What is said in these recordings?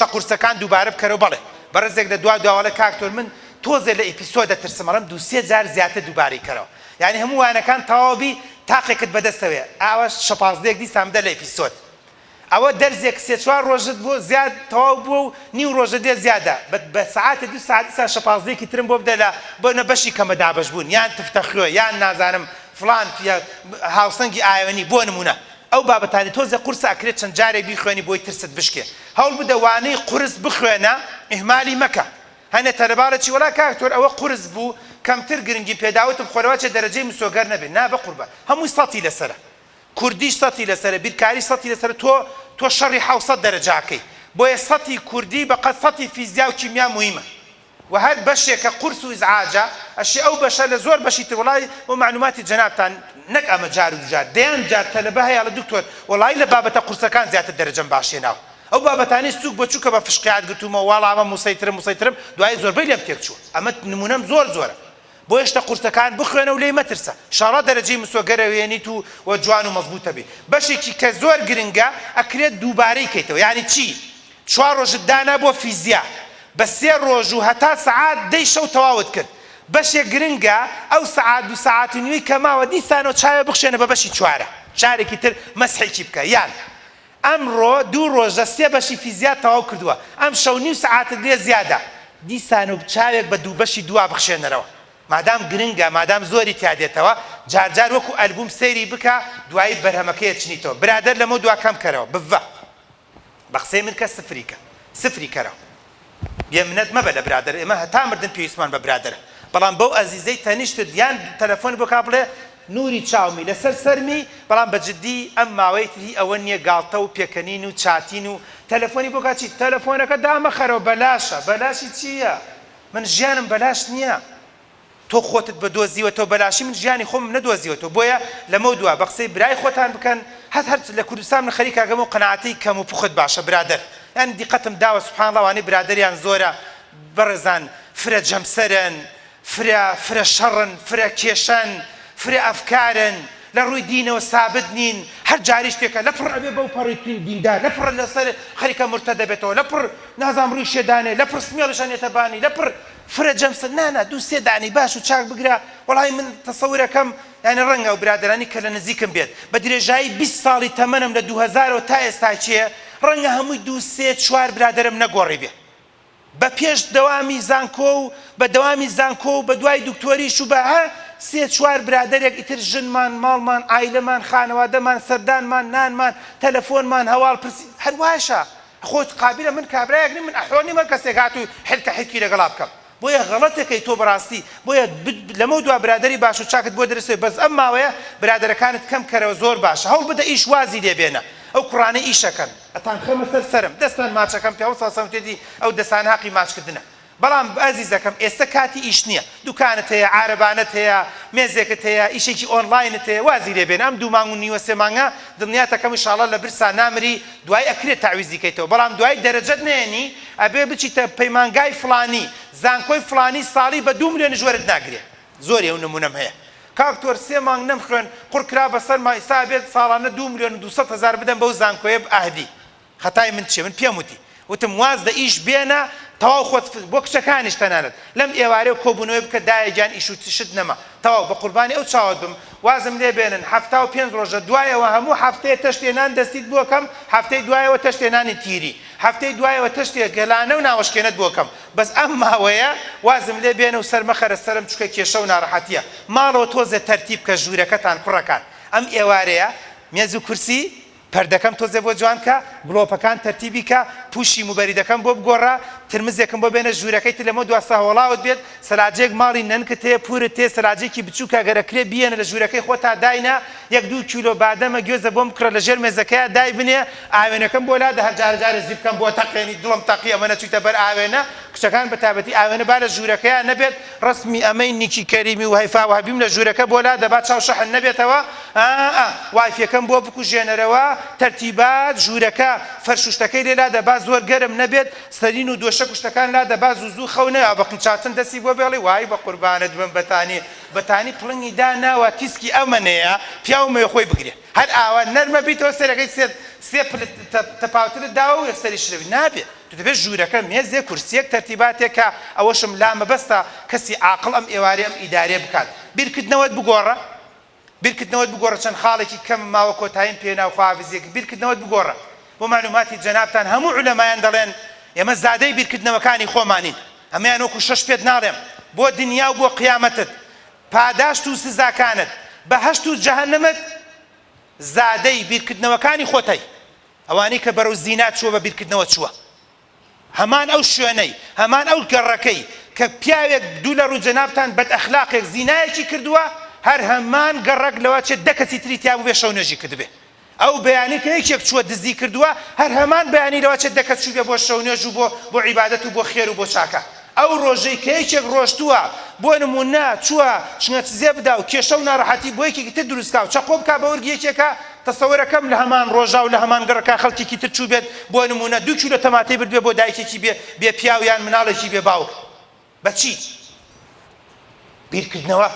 شتە قورسەکان دووبارە بکەرەوە بەڵێ بەڕێزێک لە دوا دوا ئەڵێ کاک تۆر من تۆزێ لە episode دەترسم ئەڵێم دوو سێ جار زیاتر دووبارەی کەرەوە یانی هەموو وانەکان تەواو بی تاقێکت بەدەستەوەیە ئاوا شەپازدەیەک دیسان بدە لە episode ئەوە دەرزێک سێ چوار ڕۆژت بۆ زیاد تەواو بووە و نیو ڕۆژە دێ زیادە بە بە سەعاتێ دوو سەعات دیسان شەپازدەیەکی ترم بۆ بدە لە بۆ نە بەشی کەمە دابەش بوون یان تفتە خوێ یان نازانم فڵان یا هاوسەنگی ئایۆنی بۆ نموونە ئەو بابەتانەی تۆزێ قورسە ئەکرێ چەند جارێک بیخوێنی بۆی ترست بشکێ هەوڵ بدە وانەی قورس بخوێنە ئیهمالی مەکە هەنێ تەلەبە ئەڵێ چی وەڵا کاک تۆر ئەوە قورس بوو کەمتر گرنگیم پێدا وتم خۆ لەوەچێ دەرەجەی مسۆگەر نەبێ نا بەقوربان هەمووی سەتی لەسەرە کوردیش سەتی لەسەرە بیرکاریش سەتی لەسەرە تۆ تۆ شەڕی حەوسەت دەرەجە ئەکەی بۆیە سەتی کوردی بەقەد سەتی فیزیا و کیمیا موهیمە وە هەر بەشێک کە قورس و ئیزعاجە ئەشێ ئەو بەشە لە زۆر بەشی تر وەڵای بۆ مەعلوماتی جەنابتان نەک ئەمە جار و دووجار دەیان جار تەلەبە هەیە ئەڵێ دکتۆر وەڵایی لە بابەتە قورسەکان زیاتر دەرەجەم باش هێناوە ئەو بابەتانەی سوک بە چوکە بە فشقیات گرتوومە واڵا ئەمە موسەیترم موسەیترم دوایی زۆربەی لێم تێک چووە ئەمە نمونەم زۆر زۆرە بۆیە شتە قورسەکان بخوێنە و لێی مەترسە شاڵا دەرەجەی مسۆگەرە وێنیت و و جوان و مەزبوتە بی بەشێکی کە زۆر گرنگە ئەکرێت دووبارەی کەیتەوە یانی چی چوار ڕۆژت دانا بۆ فیزیا بە سێ ڕۆژ و هەتا سەعات دەی شەو تەواوت کرد بەشێک گرنگە ئەو سەعات دوو سەعات و نیوەی کە ماوە دیسانەوە چاوێ بخشێنە بە بەشی چوارە جارێکی تر مەسحێکی بکە یان ئەمڕۆ دوو ڕۆژە سێ بەشی فیزیات تەواو کردووە ئەمشەو نیو سەعاتت لێ زیادە دیسان و چاوێک بە دوو بەشی دووا بخشێنەرەوە مادام گرنگە مادام زۆری تیا دێتەوە جار جار وەکو ئەلبوم سەیری بکە دوایی بەرهەمەکەی ئەچنیتەوە برادەر لەمەو دوا کەم کەرەوە بڤە بە قسەی من کە سفری کە سفری کەرەوە. بێ منەت مەبە لە برادەر ئێمە هەتا مردن پێویستمان بە برادەرە بەڵام بەو ئەزیزەی تەنیشتت یان تەلەفۆن بۆ کا بڵێ نوری چاومی لەسەر سەرمی بەڵام بە جدی ئەم ماوەی تر هی ئەوە نیە گاڵتە و پێکەنین و چاتین و تەلەفۆنی بۆ کا چی تەلەفۆنەکە دامەخەرەوە بەلاشە بەلاشی چیە من ژیانم بەلاش نیە تۆ خۆتت بە دۆزیوەتەوە بەلاشی من ژیانی خۆمم نەدۆزیوەتەوە بۆیە لەمەو دوا بە قسەی برای خۆتان بکەن هەت هەر لە کوردستان من خەریکە ئەگەم و قەناعەتەی کەم و پوخت باشە برادەر یانی دیقەتم داوە سبحان اللە ئەوانەی برادەریان زۆرە بەڕێزان فرە جەمسەرن فرە فرە شەڕن فرە کێشەن فرە ئەفکارن لە ڕووی دینەوە سابت نین هەر جاری شتێکە لەپڕ ئەبێ بەو پەڕی دیندار لەپڕ لەسەر خەریکە مورتەد دەبێتەوە لەپڕ نازانم ڕووی شێدانێ لەپڕ سمێڵیش ئەنێتە بانی لەپڕ فرە جەمسەر نا نا دوو سێ دانەی باش و چاک بگرە وەڵاهی من تەسەورەکەم یانی ڕەنگە ئەو برادەرانی کە لە نزیکم بێت بە درێژایی 20 ساڵی تەمەنم لە 2000 ەوە تا ئێستا کێ ڕەنگە هەمووی دوو سێ چوار برادەرم نەگۆڕی بێ بە پێش دەوامی زانکۆ و بە دەوامی زانکۆ و بە دوای دکتۆریش و بە هە سێ چوار برادەرێک ئیتر ژنمان ماڵمان عایلەمان خانەوادەمان سەردانمان نانمان تەلەفۆنمان هەواڵ پرسی هەر واشە خۆت قابیلە من کابرایەک نیم من ئەحۆ نیم هەر کەسێک هات و حرکە حرکی لەگەڵا بکەم بۆیە غەڵەتەکەی تۆ بەڕاستی بۆیە لەمەو دوا برادەری باش و چاکت بۆ درست بێت بەس ئەم ماوەیە برادەرەکانت کەم کەرەوە زۆر باشە هەوڵ بدە ئیش وازی لێ بێنە ئەو کوڕانەی ئیشەکەن ئەتانخەمە سەر سەرم دەستان ماچەکەم پیاوە ساسەم وتێتی ئەو دەسانە هەقی ماچکردنە بەڵام ئازیزەکەم ئێستە کاتی ئیش نیە دوکانت هەیە عارەبانەت هەیە مێزێکت هەیە ئیشێکی ئۆنڵاینت هەیە وازی لێ بێنە ئەم دوو مانگ و نیوە سێ مانگە دڵنیاتەکەم ئیشاڵا لە برسا نامری دوای ئەکرێ تەعویزی کەیتەوە بەڵام دوای دەرەجەت نەیەنی ئەبێ بچیتە پەیمانگای فڵانی زانکۆی فڵانی ساڵی بە دوو ملیۆنیش وەرت ناگرێ زۆری ئەو نمونەم هەیە کاک تۆر سێ مانگ نەمخوێن قوڕ کرا بەسەرما ئیستا ئەبێت ساڵانە دوو ملیۆن و 200 هەزار بدەم بەو زانکۆیە ئەهدی خەتای من چیە من پێم وتی وتم واز لە ئیش بێنە تەواو خۆت بۆ کچەکانیش تەنانەت لەم ئێوارەیە کۆبونەوەی بکە دایە گیان ئیش و شت نەما تەواو بەقوربانی ئەو چاوەت بم وازم لێ بێنن 75 ڕۆژە دوایەوە هەموو هەفتەیە تەشتێ نان دەستیت بۆ کەم هەفتەی دوایەوە تەشتێ نانی تیری هەفتەی دوایەوە تەشتێ گەلانە و ناوەشکێنەت بۆ کەم بەس ئەم ماوەیە وازم لێ بێنە و سەر مەخەرە سەرم چونکە کێشە و ناڕەحەتیە ماڵەوە تۆزێ تەرتیب کە ژوورەکەتان کوڕەکان ئەم ئێوارەیە مێز و کورسی پەردەکەم تۆزێ بۆ جوان کە، گڵۆپەکان تەرتیبی کە، پووشی موبەریدەکەم بۆ بگۆڕە، ترمزێکم بۆ بێنە ژوورەکەی تر لەمەو دوا سەهۆڵاوت بێت، سەلاجەیەک ماڵی نەنکت هەیە پوورت هەیە سەلاجەیەکی بچووکە گەر ئەکرێ بیەنە لە ژوورەکەی خۆتا داینە، یەک دوو کیلۆ بادەمە گوێزە بۆم بکڕە لە ژێر مێزەکەیا دایبنێ، ئاوێنەکەم بۆ لادە هەر جارە جارێ زیپکەم بۆ تەقێنی دڵم تەقی ئەمە نەچوویتە بەر ئاوێنە، کچەکان بە تایبەتی ئاوێنە با لە ژوورەکەیا نەبێت، ڕەسمی ئەمەی نیکی کەریمی و هەیفا وەهبیم لە ژوورەکە بۆ لادە با چاو شەحن نەبێتەوە، ئا وایفیەکەم بۆ بکوژێنەرەوە، تەرتیبات ژوورەکە فەرش و شتەکەی لێ لادە با زۆر گەرم نەبێت، سەرین و دۆشەک و شتەکان لادە با زوو زوو خەو نەیا بە قنچاتن دەستی بۆ بێڵی وای بە قوربانت بم بەتانی بەتانی پڵنگی داناوە تیسکی ئەمەنەیە پیاو مەوێ خۆی بگرێ هەر ئاوا نەرمە بیتەوە سەرەکەی سێت. سێ پلت تەپاوترت داوە و یەکسەریش شلەوی نابێ تۆ دەبێ ژوورەکە مێزێ کورسیەک تەرتیباتێک کە ئەوەشم لا مەبەستە کەسی عاقڵ ئەم ئێوارەیە ئەم ئیدارەیە بکات بیرکردنەوەت بگۆڕە بیرکردنەوەت بگۆڕە چەند خاڵێکی کەمم ماوە کۆتاییم پێ نا خواحافیزیەک بیرکردنەوەت بگۆڕە بۆ مەعلوماتی جەنابتان هەموو عولەمایان دەڵێن ئێمە زادەی بیرکردنەوەکانی خۆمانین ئەمەیان وەکو شەش پێت ناڵێم بۆ دنیا و بۆ قیامەتت پاداشت و سزاکانت بەهەشت و جەهەنمت زادەی بیرکردنەوەکانی خۆتەی ئەوانەی کە بەرەو زینا چووە بە بیرکردنەوە چووە هەمان ئەو شوێنەی، هەمان ئەو گەڕەکەی کە پیاوێک دوو لە ڕووی جەنابتان بەد ئەخلاقێک زینایەکی کردووە، هەر هەمان گەڕەک لەوەچێ دە کەسی تری تیا بووبێ شەو نوێژی کردبێ. ئەو بەیانی کە یەکێک چووە دزی کردووە، هەر هەمان بەیانی لەوەچێ دە کەس چووبێ بۆ شەو نوێژ و بۆ بۆ عیبادەت و بۆ خێر و بۆ چاکە. ئەو ڕۆژەی کە یەکێک ڕۆشتووە بۆ نموونە چووە شنگەچزێ بدا و کێشە و ناڕەحەتی بۆ یەکێکی تر دروست کا و چەقۆ بکا بە ورگی یەکێکا، تەسەورەکەم لە هەمان ڕۆژا و لە هەمان گەڕەکا خەڵکێکی تر چووبێت بۆ نموونە دوو کیلۆ تەماتەی بردبێ بۆ دایکێکی بێ بێ پیاو یان مناڵێکی بێ باوک. بە چی؟ بیرکردنەوە.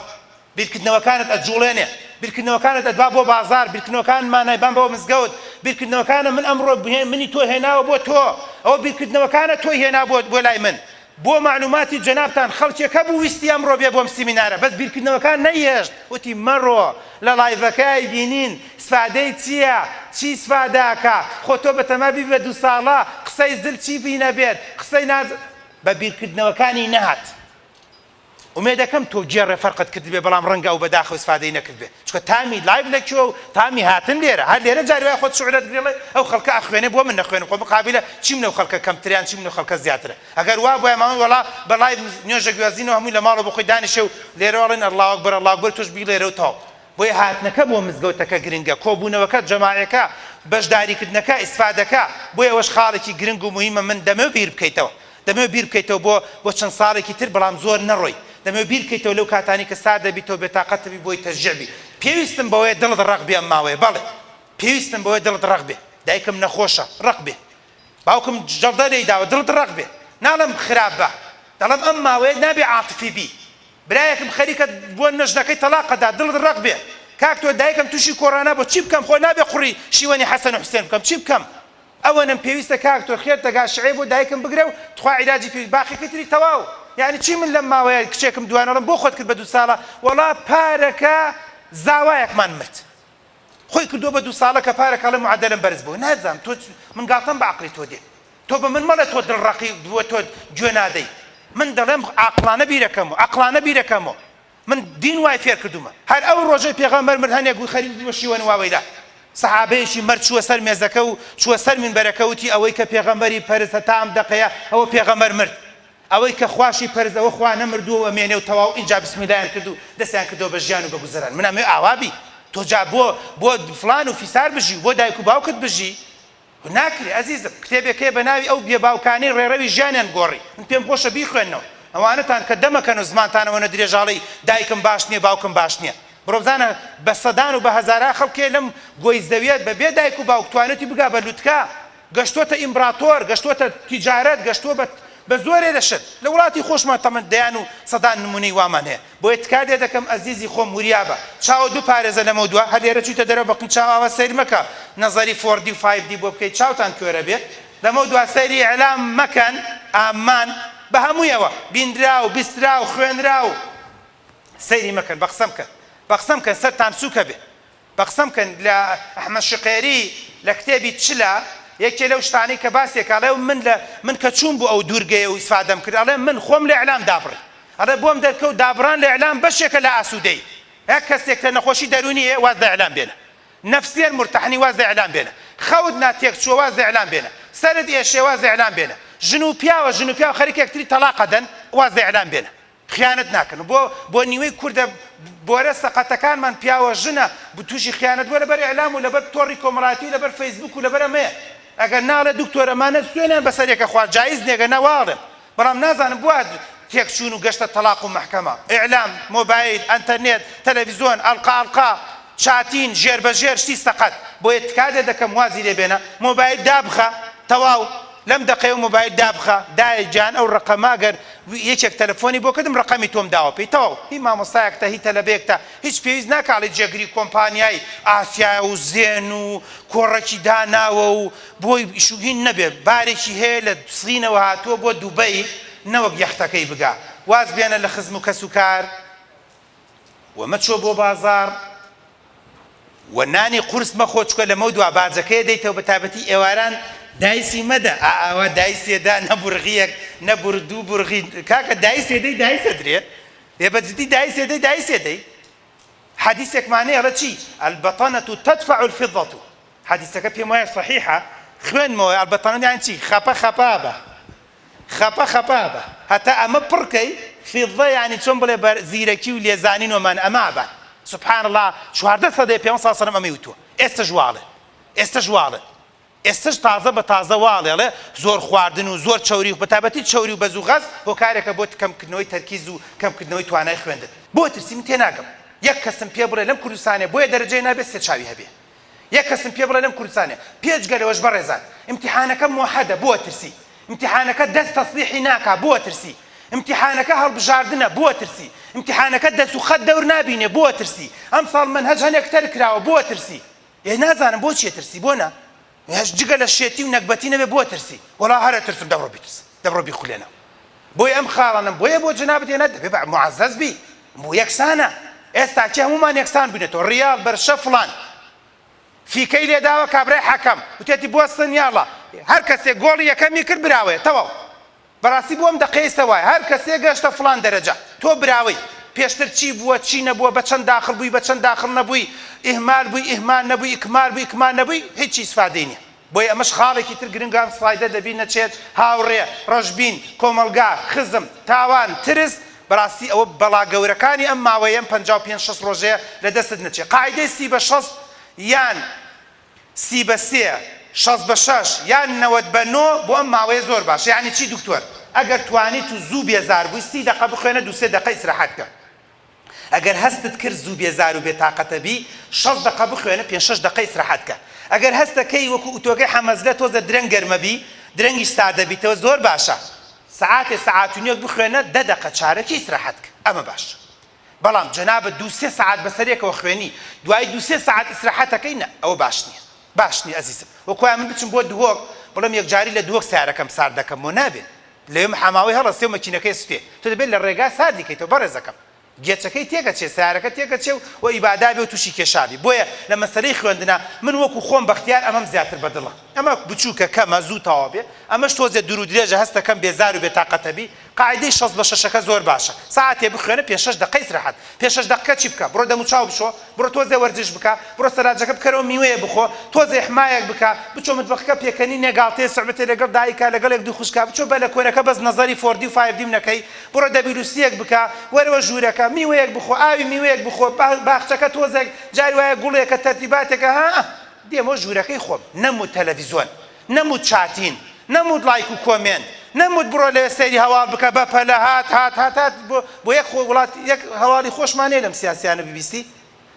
بیرکردنەوەکانت ئەجوڵێنێ. بیرکردنەوەکانت ئەتبا بۆ بازاڕ، بیرکردنەوەکانمان ئەیبان بۆ مزگەوت، بیرکردنەوەکانە من ئەمڕۆ منی تۆ هێناوە بۆ تۆ، ئەوە بیرکردنەوەکانە تۆی هێنا بۆ بۆ لای من. بۆ مەعلوماتی جەنابتان خەڵکێک هەبوو ویستی ئەمڕۆ بێ بۆم سیمینارە بەس بیرکردنەوەکان نەیهێشت وتی مەڕۆ لە ڵایڤەکە ئەیبینین سفادەی چیە چی سفادە ئەکا خۆ تۆ بەتەما بی بە دووساڵە قسەی زل چی بینەبێت قسەی ناز بە بیرکردنەوەکانی نەهات. ئومێدەکەم تۆ گێڕێ فەرقت کردبێ بەڵام ڕەنگە ئەو بەداخەوە ئیسفادەی نەکردبێ چونکە تامی live لە کوێ و تامی هاتن لێرە هەر لێرە جاری وایە خۆت شعورەت گرێ ڵێ ئەو خەڵکە ئەخوێنێ بۆ من نەخوێنم خۆ مقابلە چیم لەو خەڵکە کەمترە یان چیم لەو خەڵکە زیاترە ئەگەر وا بوایە ماوەی وەڵا بە live نوێژە گوێزینەوە هەمووی لە ماڵەوە بۆ خۆی دانیشێ و لێرەوە ئەڵێن اللە اکبر اللە اکبر تۆش بیڵێرە و تەواو بۆیە هاتنەکە بۆ مزگەوتەکە گرنگە کۆبوونەوەکە جەماعەکە بەشداریکردنەکە ئیسفادەکە بۆیە ئەوەش خاڵێکی گرنگ و موهیمە من دەمەوێ بیر بکەیتەوە دەمەوێت بیر بکەیتەوە بۆ بۆ چەند ساڵێکی تر بەڵام زۆر نەڕۆی دەمەوێت بیر بکەیتەوە لەو کاتانەی کە سارد دەبیتەوە بێتاقەت دەبی بۆی تەشجیع بی پێویستم بەوەیە دڵت ڕەق بێ ئەم ماوەیە بەڵێ پێویستم بەوەیە دڵت ڕەق بێ دایکم نەخۆشە ڕەق بێ باوکم جەڵدە لێی داوە دڵت ڕەق بێ ناڵێم خراپ بە دەڵێم ئەم ماوەیە نابێ عاتفی بی برایەکم خەریکە بۆ نەژنەکەی تەڵاق ئەدا دڵت ڕەق بێ کاک تۆ دایکم توشی کۆڕانا بۆ چی بکەم خۆ نابێ قوڕی شیوەنی حەسەن و حوسێن بکەم چی بکەم ئەوەنەم پێویستە کاک تۆ خێرت دەگا شعێ بۆ دایکم بگرە و تخوا عیلاجی پێویست باقیەکەی تری تەواو یانی چی من لەم ماوەیە کچێکم دوان ئەڵێم بۆ خۆت کرد بە دووساڵە وەڵا پارەکە زاوایەکمان مرد خۆی کردووە بە دووساڵە کە پارەکە ئەڵێ معەدەلم بەرز بوو نازانم تۆ من گاڵتەم بە عەقڵی تۆ دێ تۆ بە من مەڵێ تۆ دڵڕەقی بووە تۆ گوێ نادەی من دەڵێم عاقڵانە بیرەکەم و عەقڵانە بیرەکەمەوە من دین وای فێر کردوومە هەر ئەو ڕۆژەی پێغەمبەر مرد هەنێک گوی خەریک بوو بە شیوەن و واوەیلا سەحابەیەکی مەرد چووە سەر مێزەکە و چووە سەر مینبەرەکە وتی ئەوەی کە پێغەمبەری پەرست هەتا ئەم دەقەیە ئەوە پێغەمبەر مرد ئەوەی کە خواشی پەرست ئەوە خوا نەمردووە و ئەمێنێ و تەواو ئینجا بسمیلایان کرد و دەستیان کردەوە بە ژیان و بە گوزەران من ئەمەوێ ئاوا بی تۆ جا بۆ بۆ فڵان و فیسار بژی و بۆ دایک و باوکت بژی ناکرێ ئەزیزم، کتێبێک هەیە بە ناوی ئەو بێباوکانەی ڕێڕەوی ژیانیان گۆڕی، من پێم خۆشە بیخوێننەوە، ئەوانەتان کە دەمەکەن و زمانتان ئەوەنە درێژاڵەی دایکم باش نییە باوکم باش نییە، بڕۆ بزانە بە سەدان و بە هەزارا خەڵک هەیە لەم گۆی زەویە بە بێ دایک و باوک توانیوتی بگا بە لوتکە، گەشتۆتە ئیمبراتۆر، گەشتۆتە تیجارەت، گەشتووە بە بە زۆرێ لە شت، لە وڵاتی خۆشمان تەمەن دەیان و سەدان نموونەی وامان هەیە. بۆیە تکا لێ دەکەم ئەزیزی خۆم وریابە چاوت بپارێزە لەمەودوا هەر لێرە چویتە دەرەوە بە قن چاو ئاوا سەیر مەکە نەزەری four D و five D بۆ بکەی چاوتان کوێرە بێ لەمەودوا سەیری ئیعلام مەکەن ئامان بە هەموویەوە بینراو بیستراو خوێنراو سەیری مەکەن بە قسەم کەن بە قسەم کەن سەرتان سوکە بێ بەقسەم کەن لە ئەحمەد شقێری لە کتێبی چلە یەکێ لەو شتانەی کە باسێکە ئەڵێ من لە من کە چووم بۆ ئەو دوورگەیە و ئیسفادەم کرد ئەڵێ من خۆم لە ئیعلام دابڕی ئەڵێ بۆم دەرکەوت دابڕان لە ئیعلام بەشێکە لە ئاسوودەیی هەر کەسێک کە نەخۆشی دەروونی هەیە واز لە ئیعلام بێنە نەفسیەن مورتەحنی واز لە ئیعلام بێنە خەوت نا تێک چووە واز لە ئیعلام بێنە سەرت ئێشێ واز لە ئیعلام بێنە ژن و پیاوە ژن و پیاو خەریکە یەکتری تەڵاق ئەدەن واز لە ئیعلام بێنە خیانەت ناکەن بۆ بۆ نیوەی کوردە بۆرە سەقەتەکانمان پیاوە ژنە توشی خیانەت بوە لەبەر ئیعلام و لەبەر تۆڕی کۆمەڵایەتی و لەبەر فەیسبوک و لەبەر ئەمەیە ئەگەر ناڵێ دکتۆر ئەمانە سوێنیان بەسەر یەکە خوارد جایز نیە گەر نا واڵێم بەڵام نازانم بۆ تێکچوون و گەشتە تەڵاق و مەحکەمە ئیعلام مۆبایل ئەنتەرنێت تەلەفزیۆن ئەڵقە ئەڵقە چاتین ژێر بە ژێر شتی سەقەت بۆیە تکا لێ دەکەم وازی لێ بێنە مۆبایل دابخە تەواو لەم دەقەیەوە مۆبایل دابخە دایە گیان ئەو ڕەقەمە گەر. یەکێک تەلەفۆنی بۆ کردم ڕەقەمی تۆم داوە پێی تەواو هی مامۆستایەکتە هی تەلەبەیەکتە هیچ پێویست ناکا ئەڵێی جێگری کۆمپانیای ئاسیایە و زێن و کۆڕەکی داناوە و بۆی ئیش و هین نەبێ بارێکی هەیە لە سینەوە هاتووە بۆ دوبەی نەوەک یەختەکەی بگا واز بێنە لە خزم و کەس و کار و مەچۆ بۆ بازاڕ و نانی قورس مەخۆ چکە لەمەو دوا باجەکەی دەیتەوە بە تایبەتی ئێواران دایسی مەدە ئا ئاوا دایسێ دا نە بورغیەک نە بور دوو بورغی کاکە دایسێ دەی دایسە درێ ئێ بە جدی دایسێ دەی دایسێ دەی حەدیسێکمان هەیە ئەڵێ چی البطنة تدفع الفضة حەدیسەکە پێم وایە صحیحە خوێنمەوە البطنة یان چی خەپە خەپە بە خەپە خەپە بە هەتا ئەمە پڕ کەی فضە یانی چۆن بڵێ بە زیرەکی و لێزانین ومان ئەمە ئەبات سبحان اللە 14 سەدەیە پێغەمبەر صلی اللە علیە وسلم ئەمەی وتووە ئێستەش واڵێ ئێستەش واڵێ ئێستەش تازە بە تازە واڵێ ئەڵێ زۆر خواردن و زۆر چەوری و بەتایبەتی چەوری و بەز و غەز هۆکارێکە بۆ کەمکردنەوەی تەرکیز و کەمکردنەوەی توانای خوێندن بۆ ترسی من تێناگەم یەک کەسم پێ بڵێ لەم کوردستانێ بۆیە دەرەجەی نابێ سێ چاوی هەبێ یەک کەسم پێ بڵێ لەم کوردستانە پێجگە لەوەش بەڕێزان ئیمتیحانەکە مۆحەدە بۆ ترسی ئیمتیحانەکە دەست تەسلیحی ناکا بۆ ترسی ئیمتیحانەکە هەڵبژاردنە بۆ ترسی ئیمتیحانەکە دەست و خەت دەور نابینێ بۆ ترسی ئەمساڵ مەنهەج هەنێک تەرک کراوە بۆ ترسی ئێ نازانم بۆ چیە ترسی بۆ نا هەش جگە لە شێتی و نەگبەتی نەبێ بۆ ترسی وەڵا هەرە ترسم دەبڕۆ بیترس دەبڕۆ بیخولێنەوە بۆیە ئەم خاڵانەم بۆیە بۆ جەنابت هێنا دەبێ بە معەزەز بی بۆ یەکسانە ئێستا کێ هەموومان یەکسان بووینەتەوە ڕیاڵ بەرشە فڵان فیکەی لێداوە کابرای حەکەم وتێتی بوەستن یاڵا هەر کەسێک گۆڵی یەکەمی کرد براوەیە تەواو بەڕاستی بۆ ئەم دەقەی ئێستا وایە هەر کەسێ گەشتە فڵان دەرەجە تۆ براوەی پێشتر چی بووە چی نەبووە بە چەند داخڵ بووی بە چەند داخڵ نەبووی ئیهمال بووی ئیهمال نەبووی ئیکمال بووی ئیکمال نەبووی هیچی ئیسفادەی نیە بۆیە ئەمەش خاڵێکی تر گرنگە ئەم سڵایدە لەبیر نەچێت هاوڕێ، ڕەشبین، کۆمەڵگا، خزم، تاوان، ترس، بەڕاستی ئەوە بەڵا گەورەکانی ئەم ماوەیە ئەم 55 شەست ڕۆژەیە لە دەستت نەچێت قاعیدەی سی بە 60 یان سی بە سێ 60 بە شەش یان 90 بە نۆ بۆ ئەم ماوەیە زۆر باشە یانی چی دکتۆر ئەگەر توانیت و زوو بێزار بووی سی دەقە بخوێنە دوو سێ دەقە ئیسراحەت کە ئەگەر هەستت کرد زوو بێزار و بێتاقەتە بی، 60 دەقە بخوێنە، پێنج شەش دەقە ئیسراحەت کە. ئەگەر هەستەکەی وەکو ئوتۆکەی حەمەزلە تۆزە درەنگ گەرمەبی، درەنگیش ساردەبیتەوە زۆر باشە. سەعاتێ سەعات و نیوێک بخوێنە، دە دەقە چارەکی ئیسراحەت کە. ئەمە باشە. بەڵام جەنابت دوو سێ سەعات بەسەریەکەوە خوێنی، دوای دوو سێ سەعات ئیسراحەتەکەی نا، ئەوە باش نیە. باش نیە ئەزیزم. وەکو وایە من بچم بۆ دهۆک، بڵێم یەکجاری لە دهۆک سەیارەکەم سارد دەکەمەوە، نابێ. لەوێ محاماوەی هەڵەسێ و مەکینەکەی سوتێ تۆ دەبێت لە ڕێگا ساردی کەیتەوە بەڕێزەکەم گێچەکەی تێکەچێ سەیارەکە تێکەچێ و و ئیبادا بێ و توشی کێشا بی بۆیە لە مەسەلەی خوێندنا من وەکو خۆم بەختیار ئەمەم زیاتر بە دڵە ئەمە بچوکە کەمە زوو تەواو بێ ئەمەش تۆزێ دوور و درێژە هەستەکەم بێزار و بێتاقەتە بی قاعیدەی 60 بە شەشەکە زۆر باشە سەعاتێ بخوێنە پێ شەش دەقە ئیسراحەت پێ شەش دەقە چی بکە بڕۆ دەموچاو بشۆ بڕۆ تۆزێ وەرزش بکە، بڕۆ سەلاجەکە بکەرەوە میوەیە بخۆ، تۆزێ ئیحمایەک بکە، بچۆ متبەخەکە پێکەنینێ گاڵتەیە سوعبەتێ لەگەڵ دایکا لەگەڵ یەک دوو خوشکا، بچۆ بەلەکۆنەکە بەس نەزەری فۆردی و فایڤدیم نەکەی، بڕۆ دەبیلوسیەک بکە، وەرەوە ژوورەکە، میوەیەک بخۆ، ئاوی میوەیەک بخۆ، باخچەکە تۆزێک جاری وایە گوڵێکە تەرتیباتێکە ها دێمەوە ژوورەکەی خۆم، نەموت تەلەفیزۆن. نەموت چاتین نەموت ڵایک و کۆمێنت نەموت بڕۆ لەوێ سەیری هەواڵ بکە بە پەلە هات هات هات هات بۆ بۆ یەک خۆ وڵات یەک هەواڵی خۆشمان نیە لەم سیاسیانە ببیستی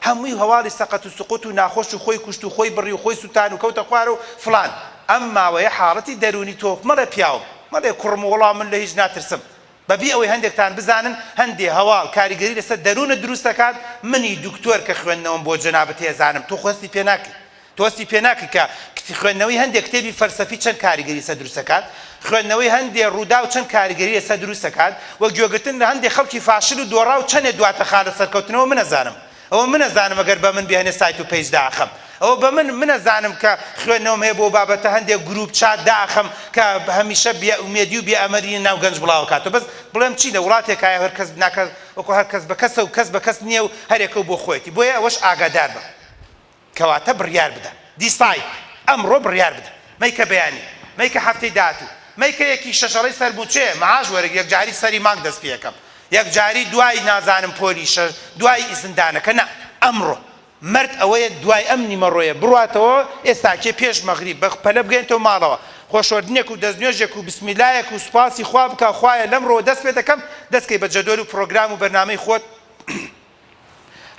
هەمووی هەواڵی سەقەت و سقوت و ناخۆش و خۆی کوشت و خۆی بڕی و خۆی سوتان و کەوتە خوارە و فڵان ئەم ماوەیە حاڵەتی دەروونی تۆ مەڵێ پیاوم مەڵێ کوڕم و وەڵا من لە هیچ ناترسم بەبی ئەوەی هەندێکتان بزانن هەندێ هەواڵ کاریگەری لەسەر دەروونت دروست دەکات، منی دکتۆر کە خوێندنەوەم بۆ جەنابت هەیە زانم تۆ خۆ هەستی پێ ناکەی تۆ هەستی پێ ناکەی کە خوێندنەوەی هەندێ کتێبی فەلسەفی چەند کاریگەری لەسەر دروست دەکات خوێندنەوەی هەندێ ڕووداو چەند کاریگەری لەسەر دروست دەکات و گوێگرتن لە هەندێ خەڵکی فاشل و دۆڕاو چەنێ دواتەخا لە سەرکەوتنەوە من ئەزانم ئەوە من ئەزانم ئەگەر بە من بێ هەنێ سایت و page دائەخەم ئەوە بە من من ئەزانم کە خوێندنەوەم هەیە بۆ بابەتە هەندێک گروپ چات دائەخەم کە هەمیشە بێ ئومێدی و بێ ئەمەلی ناو گەنج بڵاوەکاتەوە بەس بڵێم چی لە وڵاتێکایە هەر کەس ناکە وەکو هەر کەس بە کەسە و کەس بە کەس نییە و هەرێکە و بۆ خۆیەتی بۆیە ئەوەش ئاگادار بە کەواتە بڕیار بدە decide ئەمڕۆ بڕیار بدە مەیکە بەیانی مەیکە هەفتەی داهاتوو مەیکە یەکی شەشەڵەی سەر موچەیە معاش وەرگ یەکجاری سەری مانگ دەست پێکەم یەکجاری دوای نازانم پۆلی شەش دوای ئیزندانەکە نا ئەمڕۆ مەرد ئەوەیە دوای ئەم نیمەڕۆیە بڕواتەوە ئێستاکێ پێش مەغریب بە پەلە بگەینتەوە ماڵەوە خۆشۆردنێک و دەستنوێژێک و بسمیلایەک و سوپاسی خوا بکا خوایە لەمڕۆوە دەست پێ دەکەم دەستکەی بە جەدۆل و پڕۆگرام و بەرنامەی خۆت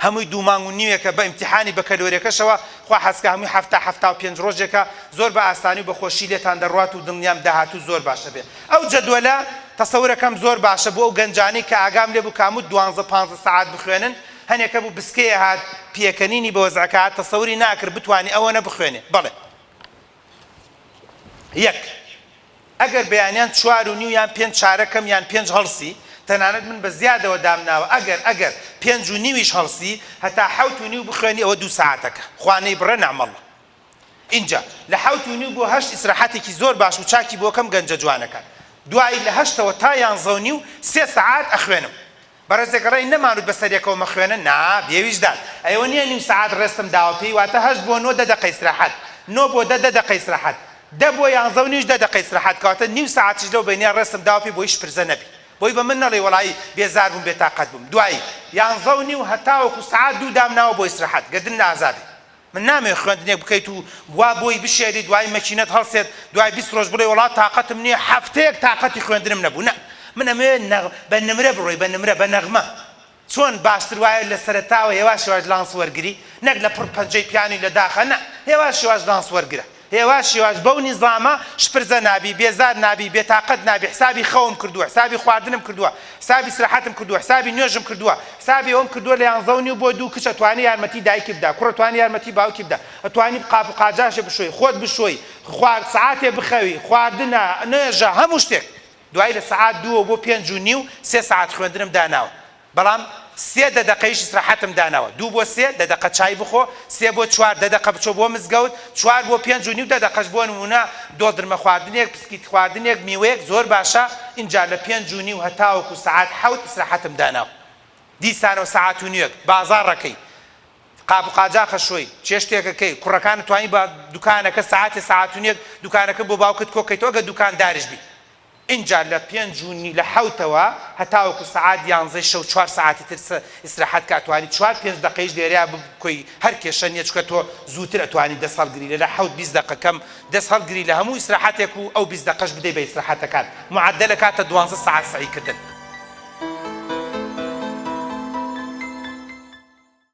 هەمووی دوو مانگ و نیوێکە بە ئیمتیحانی بەکەلۆریەکەشەوە خوا حەزکا هەمووی حەفتا 75 ڕۆژێکە زۆر بە ئاسانی و بە خۆشی لێتان دەڕوات و دڵنیام داهاتوو زۆر باش ئەبێ ئەو جەدوەلە. تەسەورەکەم زۆر باشە بۆ ئەو گەنجانەی کە ئاگام لێ بوو کاموت دوانزە پانزە سەعات بخوێنن هەنێکە بوو بسکەیە هات پێکەنینی بە وەزعەکە هات تەسەوری ناکرد بتوانی ئەوەنە بخوێنێ بەڵێ یەک ئەگەر بەیانیان چوار و نیو یان پێنج چارەکەم یان پێنج هەڵسی تەنانەت من بە زیادەوە دامناوە ئەگەر ئەگەر پێنج و نیویش هەڵسی هەتا حەوت و نیو بخوێنی ئەوە دوو سەعاتەکە خوا نەیبڕێ نەعمەڵڵە ئینجا لە حەوت و نیو بۆ هەشت ئیسراحەتێکی زۆر باش و چاکی بۆ کەم گەنجە جوانەکان دوایی لە هەشتەوە تا یانزە و نیو سێ سەعات ئەخوێنم بەڕێزێک ئەڵێی نەمانوت بەسەریەکەوە مەخوێنە نا بێویژدان ئەیوە نیە نیو سەعات ڕێستم داوە پێی واتە هەشت بۆ نۆ دە دەقە ئیسراحەت نۆ بۆ دە دە دەقە ئیسراحەت دە بۆ یانزە و نیوش دە دەقە ئیسراحەت کەواتە نیو سەعاتیش لەو بەینەیا ڕێستم داوە پێی بۆی شپرزە نەبی بۆی بە من نەڵێی وەڵایی بێزار بووم بێتاقەت بووم دوایی یانزە و نیو هەتاوەکو سەعات دوو دامناوە بۆ ئیسراحەت گەردنت ئازا بێ من نامەوێ خوێندنێک بکەیت و وا بۆی بشێری دوای مەکینەت هەڵسێت دوای 20 ڕۆژ بڵێ وەڵا تاقەتم نییە هەفتەیەک تاقەتی خوێندنم نەبوو نا من ئەمەوێ بە نمرە بڕۆی بە نمرە بە نەغمە چۆن باشتر وایە لە سەرەتاوە هێواش هێواش لانس وەرگری نەک لە پڕ پەنجەی پیانی لە داخە نا هێواش هێواش لانس وەرگرە هێواش هێواش بەو نیزامە شپرزە نابی، بێزار نابی، بێتاقەت نابی، حسابی خەوم کردووە، حسابی خواردنم کردووە، حسابی ئیسراحەتم کردووە، حسابی نوێژم کردووە، حسابی ئەوەم کردووە لە یانزە و نیو بۆ دوو کچ ئەتوانی یارمەتی دایکی بدا، کوڕ ئەتوانی یارمەتی باوکی بدا، ئەتوانی قاپ و قاجاشێ بشۆی، خۆت بشۆی، خوارد سەعاتێ بخەوی، خواردنە، نوێژە، هەموو شتێک. دوایی لە سەعات دووەوە بۆ پێنج و نیو سێ سەعات خوێندنم داناوە. بەڵام سێ دە دەقەیش ئیسراحەتم داناوە، دوو بۆ سێ دە دەقە چای بخۆ، سێ بۆ چوار دە دەقە بچۆ بۆ مزگەوت، چوار بۆ پێنج و نیو دە دەقەش بۆ نموونە دۆڵدرمە خواردنێک، پسکیت خواردنێک، میوەیەک زۆر باشە، ئینجا لە پێنج و نیو هەتاوەکو سەعات حەوت ئیسراحەتم داناوە. دیسانەوە سەعات و نیوێک بازاڕەکەی، قاپ و قاجاخە شۆی، چێشتێکەکەی، کوڕەکانت توانی بە دوکانەکە سەعاتێ سەعات و نیوێک دوکانەکە بۆ باوکت کۆکەیتەوە ئەگەر دوکانداریش بی. ئینجا لە پێنج و نیو لە حەوتەوە هەتاوەکو سەعات یانزەی شەو چوار سەعاتی تر ئیسراحەت کە ئەتوانی چوار پێنج دەقەیش لێرەیا بکۆی هەر کێشە نیە چونکە تۆ زووتر ئەتوانی دەست هەڵگری لە لە حەوت 20 دەقە کەم دەست هەڵگری لە هەموو ئیسراحەتێک و ئەو 20 دەقەش بدەی بە ئیسراحەتەکان معەدەل ئەکاتە دوانزە سەعات سەعی کردن.